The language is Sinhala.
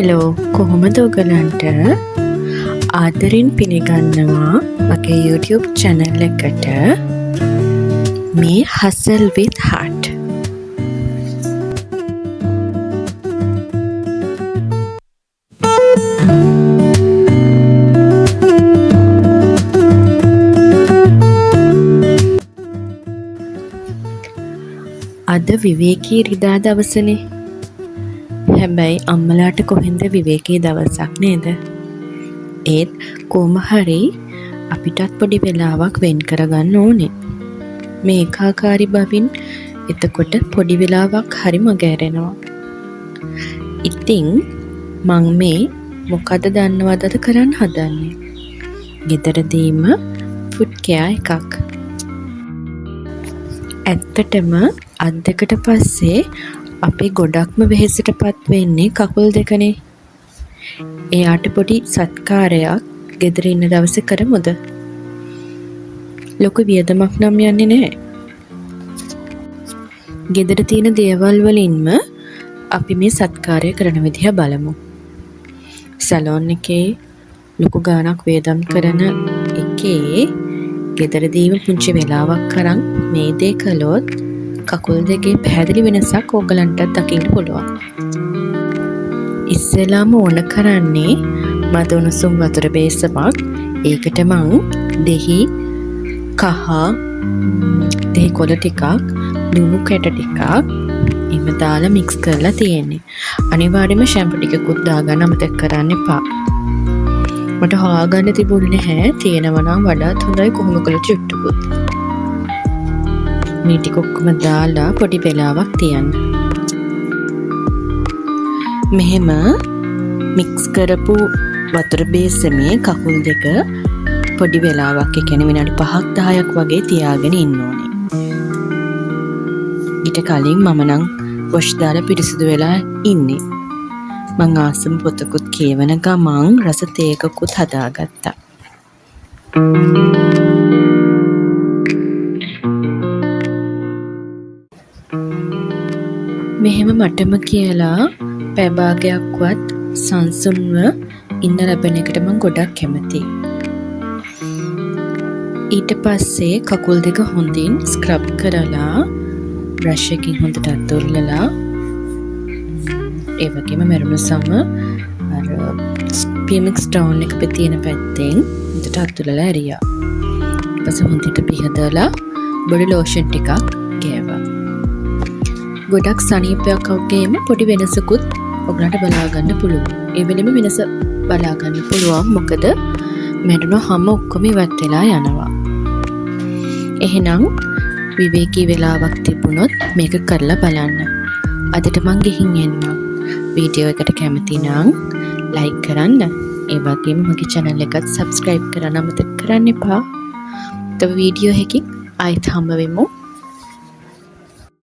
හෙලෝ, කොහොමද ඔයගලන්ට? ආදරෙන් පිළිගන්නවා මගේ YouTube channel එකට. මේ Hustle with Heart. අද විවේකී ඉරිදා දවසනේ. හැබැයි අම්මලාට කොහෙන්ද විවේකී දවසක් නේද? ඒත් කොහොම හරි අපිටත් පොඩි වෙලාවක් වෙන් කරගන්න ඕනේ. මේ ඒකාකාරී බවින් එතකොට පොඩි වෙලාවක් හරි මගහැරෙනවා. ඉතින් මං මේ මොකද දන්නවද අද කරන්න හදන්නේ? ගෙදරදීම ෆුඩ් කෙයා එකක්. ඇත්තටම අත් දෙකට පස්සේ අපි ගොඩක්ම වෙහෙසට පත් වෙන්නේ කකුල් දෙකනේ. එයාට පොඩි සත්කාරයක් ගෙදර ඉන්න දවසේ කරමුද? ලොකු වියදමක් නම් යන්නේ නැහැ. ගෙදර තියෙන දේවල් වලින්ම අපි මේ සත්කාරය කරන විදිහ බලමු. සැලෝන් එකේ ලොකු ගාණක් වියදම් කරන එකේ ගෙදරදීම පුංචි වෙලාවක් අරන් මේ දේ කළොත් කකුල් දෙකේ පැහැදිලි වෙනසක් ඕගලන්ටත් දකින්න පුළුවන්. ඉස්සෙල්ලාම ඕන කරන්නේ මද උණුසුම් වතුර බේසමක්. ඒකට මං දෙහි කහ, දෙහි කොළ ටිකක්, ලුණු කැට ටිකක් එහෙම දාලා මික්ස් කරලා තියෙන්නේ. අනිවාර්යයෙන්ම ෂැම්පු ටිකකුත් දාගන්න අමතක කරන්න එපා. මට හොයාගන්න තිබුණේ නැහැ. තියෙනවා නම් වඩාත් හොඳයි කොහොම කළ චුට්ටුකුත්. මේ ටික ඔක්කොම දාලා පොඩි වෙලාවක් තියන්න. මෙහෙම මික්ස් කරපු වතුර බේසමේ කකුල් දෙක පොඩි වෙලාවක්, ඒ කියන්නේ විනාඩි 5ක් 10ක් වගේ තියාගෙන ඉන්න ඕනේ. ඊට කලින් මම නම් වොෂ් දාලා පිරිසිදු වෙලා ඉන්නේ. මං ආසම පොතකුත් කියවන ගමන් රස තේ එකකුත් හදාගත්තා. මෙහෙම මටම කියලා පැය භාගයක්වත් සංසුන්ව ඉන්න ලැබෙන එකට මං ගොඩක් කැමතියි. ඊට පස්සේ කකුල් දෙක හොඳින් ස්ක්‍රබ් කරලා බ්‍රෂ් එකකින් හොඳට අතුල්ලලා, ඒ වගේම මැරුණු සම අර පිමික්ස් ඩවුන් එක තියෙන පැත්තෙන් හොඳට අතුල්ලලා ඇරියා. ඊට පස්සේ හොඳට පිහදලා බොඩි ලෝෂන් ටිකක් ගෑවා. ගොඩක් සනීපයක් වගේම පොඩි වෙනසකුත් ඔයගලන්ට බලා ගන්න පුළුවන්. ඒ වෙලෙම වෙනස බලා ගන්න පුළුවන්. මොකද මැරුණු හැම ඔක්කොම ඉවත් වෙලා යනවා. එහෙනම් විවේකී වෙලාවක් තිබුණොත් මේක කරලා බලන්න. අදට මං ගිහින් එන්නම්. වීඩියෝ එකට කැමති නම් ලයික් කරන්න. ඒ වගේම මගේ channel එකත් subscribe කරන්න අමතක කරන්න එපා. තව වීඩියෝ එකකින් ආයෙත් හම්බ වෙමු.